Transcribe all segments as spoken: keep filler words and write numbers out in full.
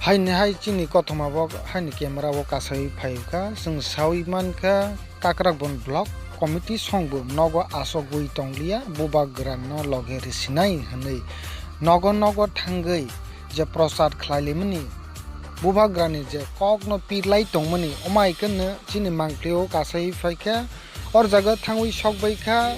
Haini hai chini kothoma bo haini camera o kasai phai kha, chwng sawi man kha Kakragbon block committee songbo nogo asogwi tongliya, bubagrano loge risinai hwnwi nogo nogo thangwi je prochar khlailimani, bubagrani je kokno pirlai tongmani, omai kheno chini mangpilio kasai phai kha. Or jaga thangwi sokbai kha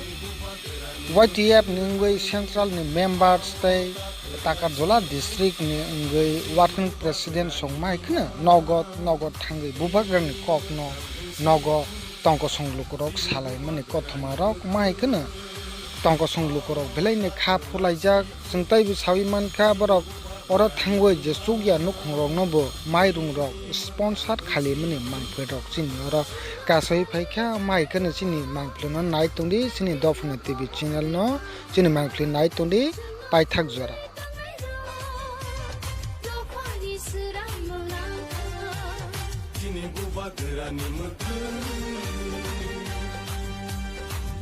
Y T F ni wngwi central ni members tei Takarjala district ni wngwi working president song mai kheno nogo nogo thangwi bubagrani kokno nogo tongkosong lukurok salaimani kothoma rok mai kheno tongkosong lukurok belai ni kha phulaijak. Chwng teibo sawi man kha, borok oro thangwi je chukya nukhungrokno bo mairungrok sponsor khalimani mangpilrok chini oro kasai phai kha, mai kheno chini mangpilno nai tongdi, chini Dophani T V channel no chini mangpili nai tongdi, paithak jora. Chini bubagrani mwkhwtwng.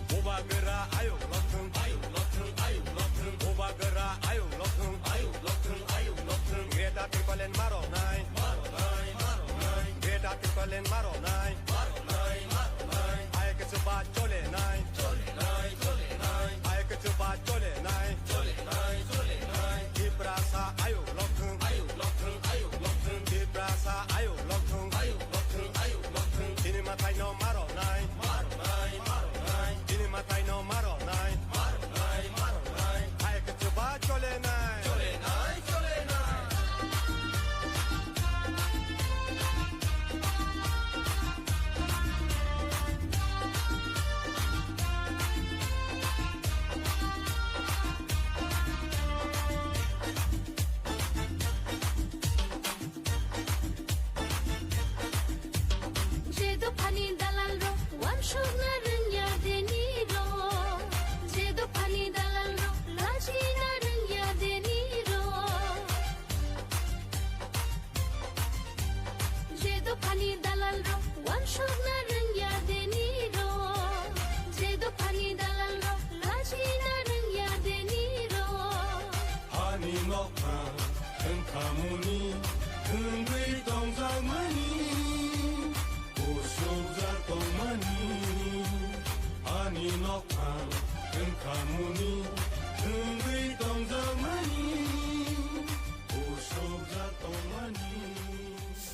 Bubagra ayuk lothwng, ayuk lothwng, ayuk lothwng. Bubagra ayuk lothwng, ayuk lothwng, ayuk lothwng. Greater Tipraland maro nai, maro nai, maro nai. Greater Tipraland maro nai, maro nai, maro nai. Ayuk chuba chole nai, chole nai, chole nai. Ayuk chuba chole nai, chole nai, chole nai. Tiprasa ayuk lothwng, ayuk lothwng, ayuk lothwng. Tiprasa ayuk lothwng, ayuk lothwng, ayuk lothwng. Chini mathai no maro nai, maro nai, maro nai. Chini mathai no maro nai, maro nai, maro nai. Ayuk chuba chole nai, chole nai, chole nai. Je dophani dalalrok wansukna rwngya deni rok, je dophani dalalrok lachina rwngya deni rok. Je dophani dalalrok wansukna rwngya deni rok. Je dophani dalalrok lachina rwngya deni rok. Hani nokha wngkhamuni wngwi tongjakmani, usukjak tongmani. Hani nokha wngkhamuni wngwi tongjakmani.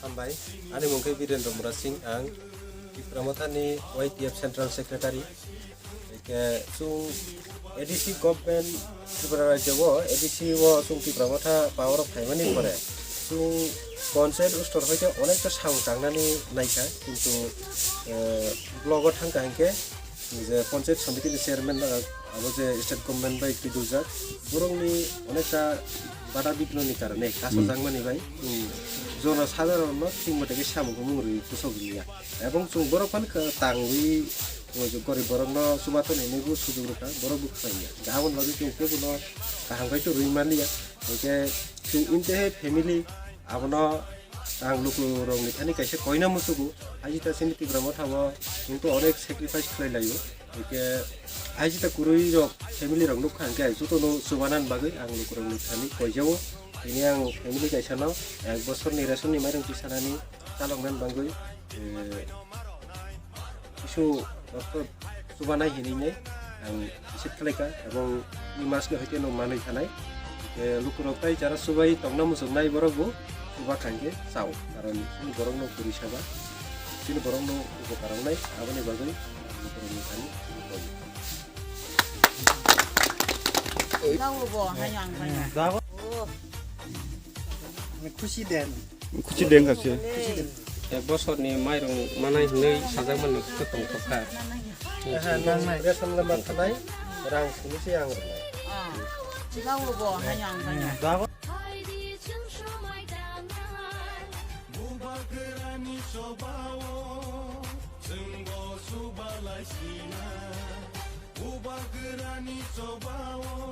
Hambai, ani mung khe Birendra Murasing, ang Tipra Mothani Y T F Central Secretary. Eke chwng A D C government Tripura rajyo o A D C o chwng Tipra Motha power o phaimani pore chwng panchayat ustor hoite onekta samung tangnani naikha, kintu, eh, block o thangkha hinkhe je panchayat samiti ni chairman, ah, abo je state government bai twijak, borokni onekta bada bigroni karone kasajakmani bai, hmm, jono sadharon no thik mate khe samung humung rwi kusok liya. Ebong chwng borok phano kha-, tangwi, gorib borok no chubathon hinwi bo sujuk rwkha, borok bo khlaiya. Aboni bagwi chwng kebo no kaham khai rwi manliya. Hinkhe chwng inte he family abono Ang lukurokni thani kaisa koina muchugo, Ajita chini Tipra Motha o chwng to onek sacrifice khlai laio. Hwnkhe Ajita kwrwi rok family rok nukha, hwnkhe jotono chubanan bagwi ang lukurokni thani koijao. Tini ang family kaisano ek bosorni ration ni mairung tisanani chaloknani bagwi, eh, kisu rokto chubanai hinwi ang decide khlaikha, ebong ni mas no hoite no manwi thanai. Lukurok tai jara chubai tongna muchungnai borok bo chuba khankhe chao, karon chini borok no kwrwi saba, chini borok no upokar wngnai, aboni bagwi lukurok ni thani. Khusi den. Khusi den kha se. Ek bosorni mairung manai hinwi sajakmani khe tongthokha. Aha, nang nai. Ration number thanai, rang simi se ang rwnai. Ah, chibao bo, haino ang khaina. Bubagrani chobao, chwngbo chubalai sina. Bubagrani chobao.